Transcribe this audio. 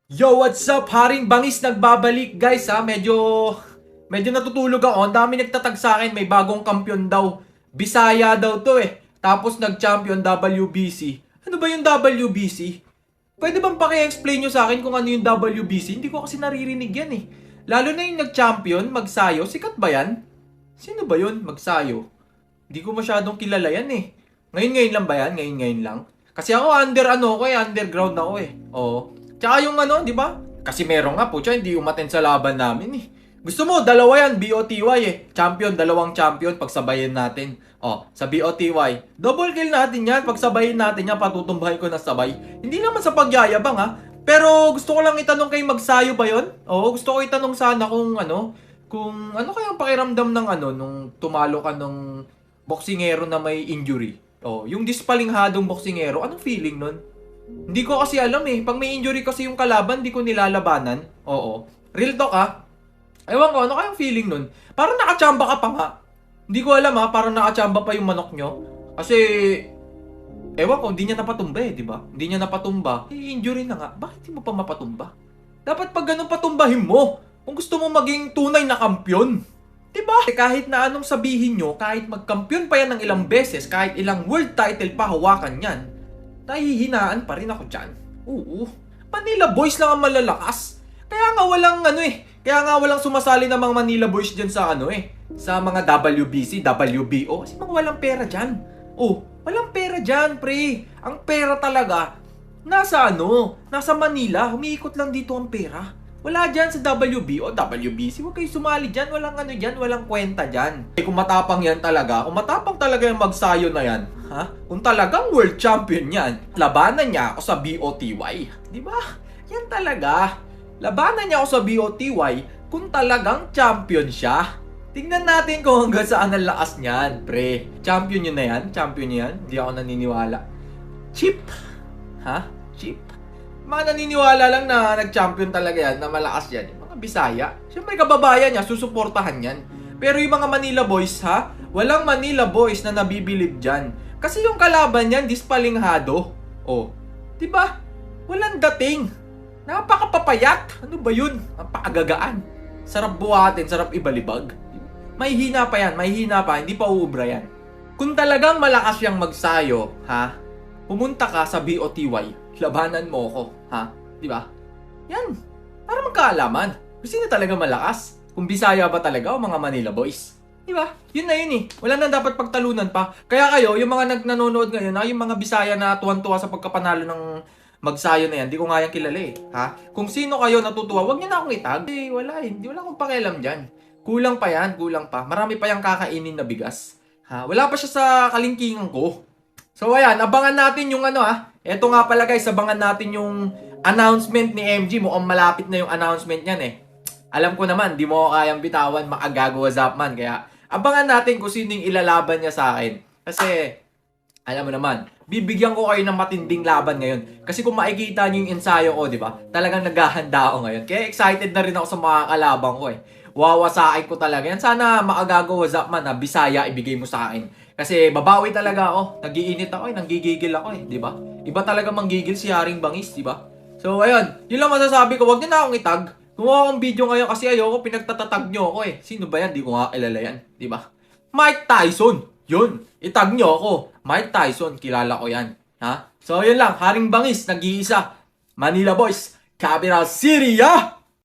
Yo, what's up? Haring Bangis nagbabalik, guys, ha. Medyo natutulog ako. Ang dami nagtatag sa akin, may bagong kampiyon daw. Bisaya daw 'to eh. Tapos nag-champion WBC. Ano ba yung WBC? Pwede bang paki-explain nyo sa akin kung ano yung WBC? Hindi ko kasi naririnig yan eh. Lalo na yung nag-champion, Magsayo. Sikat ba yan? Sino ba yun, Magsayo? Hindi ko masyadong kilala yan eh. Ngayon lang ba yan? Ngayon lang. Kasi ako underground ako eh. Oo. Tsaka yung ano, di ba? Kasi meron nga po siya, hindi umaten sa laban namin eh. Gusto mo, dalawa yan, BOTY eh. Champion, dalawang champion, pagsabayin natin. Oh, sa BOTY. Double kill natin yan, pagsabayin natin yan, patutumbahin ko na sabay. Hindi naman sa pagyayabang ha. Pero gusto ko lang itanong kay Magsayo ba yon? Oo, gusto ko itanong sana kung ano kayang pakiramdam ng nung tumalo ka nung boksingero na may injury. Oh, yung dispalinghadong boksingero, anong feeling nun? Hindi ko kasi alam eh. Pag may injury kasi yung kalaban, di ko nilalabanan. Oo. Real talk ha. Ewan ko, ano kayang feeling nun? Parang nakachamba ka pa nga. Hindi ko alam ha, parang nakachamba pa yung manok nyo. Kasi, ewan ko, hindi niya napatumba eh, di ba? Hindi niya napatumba. Injury na nga, bakit di mo pa mapatumba? Dapat pag ganun patumbahin mo. Kung gusto mo maging tunay na kampyon. Diba? Kahit na anong sabihin nyo, kahit magkampiyon pa yan ng ilang beses, kahit ilang world title pa hawakan yan, nahihinaan pa rin ako dyan. Oo. Manila Boys lang ang malalakas. Kaya nga walang sumasali ng mga Manila Boys dyan sa sa mga WBC, WBO. Kasi mga walang pera dyan. Oh, walang pera dyan, pre. Ang pera talaga, nasa Manila. Humiikot lang dito ang pera. Wala dyan sa WBO, WBC. Huwag kayo sumali dyan. Walang dyan, walang kwenta dyan. Kung matapang yung Magsayo na yan, ha? Kung talagang world champion yan, labanan niya ako sa BOTY. Di ba? Yan talaga. Labanan niya ako sa BOTY kung talagang champion siya. Tingnan natin kung hanggang saan ang lakas niyan, pre. Champion yun na yan? Champion yan? Hindi ako naniniwala. Cheap. Ha? Cheap. Mga naniniwala lang na nag-champion talaga yan, na malakas yan. Yung mga Bisaya. Siyempre kababayan niya, susuportahan yan. Pero yung mga Manila Boys, ha? Walang Manila Boys na nabibilib dyan. Kasi yung kalaban niyan, dispalinghado. Oh, di ba? Walang dating. Napakapapayat. Ano ba yun? Napakagagaan. Sarap buhatin, sarap ibalibag. May hina pa yan, hindi pa uubra yan. Kung talagang malakas yung Magsayo, ha? Pumunta ka sa BOTY. Labanan mo ko, ha? Di ba? Yan. Para magkaalaman. Kung sino talaga malakas? Kung Bisaya ba talaga o mga Manila Boys? Di ba? Yun na yun eh. Wala na dapat pagtalunan pa. Kaya kayo, yung mga nanonood ngayon, yung mga Bisaya na tuwan-tuwa sa pagkapanalo ng Magsayo na yan, di ko nga yan kilala eh. Ha? Kung sino kayo natutuwa, wag niyo na akong itag. Eh, wala eh. Wala akong pakialam dyan. Kulang pa yan, kulang pa. Marami pa yung kakainin na bigas. Ha? Wala pa siya sa kalingkingan ko. So ayan, abangan natin yung Eto nga pala guys, abangan natin yung announcement ni MG. Mukhang malapit na yung announcement niyan eh. Alam ko naman, di mo ako kayang bitawan, makagago Zapman. Kaya abangan natin kung sino yung ilalaban niya sa akin. Kasi, alam mo naman, bibigyan ko kayo ng matinding laban ngayon. Kasi kung makikita niyo yung ensayo ko, di ba? Talagang naghahanda ako ngayon. Kaya excited na rin ako sa mga kalabang ko eh. Wawasakin ko talaga yan. Sana makagago Zapman na Bisaya ibigay mo sa akin. Kasi babawi talaga ako. Nagiinit ako eh, nanggigigil ako eh, di ba? Iba talaga manggigil si Haring Bangis, di ba? So ayun, yun lang masasabi ko. Wag niyo na akong itag. Gumawa akong video ngayon kasi ayoko pinagtatatag niyo ako eh. Sino ba yan? Di ko nga kilala yan, di ba? Mike Tyson. Yun, itag niyo ako. Mike Tyson, kilala ko yan. Ha? So yun lang, Haring Bangis, nag-iisa. Manila Boys, Capital City, ah!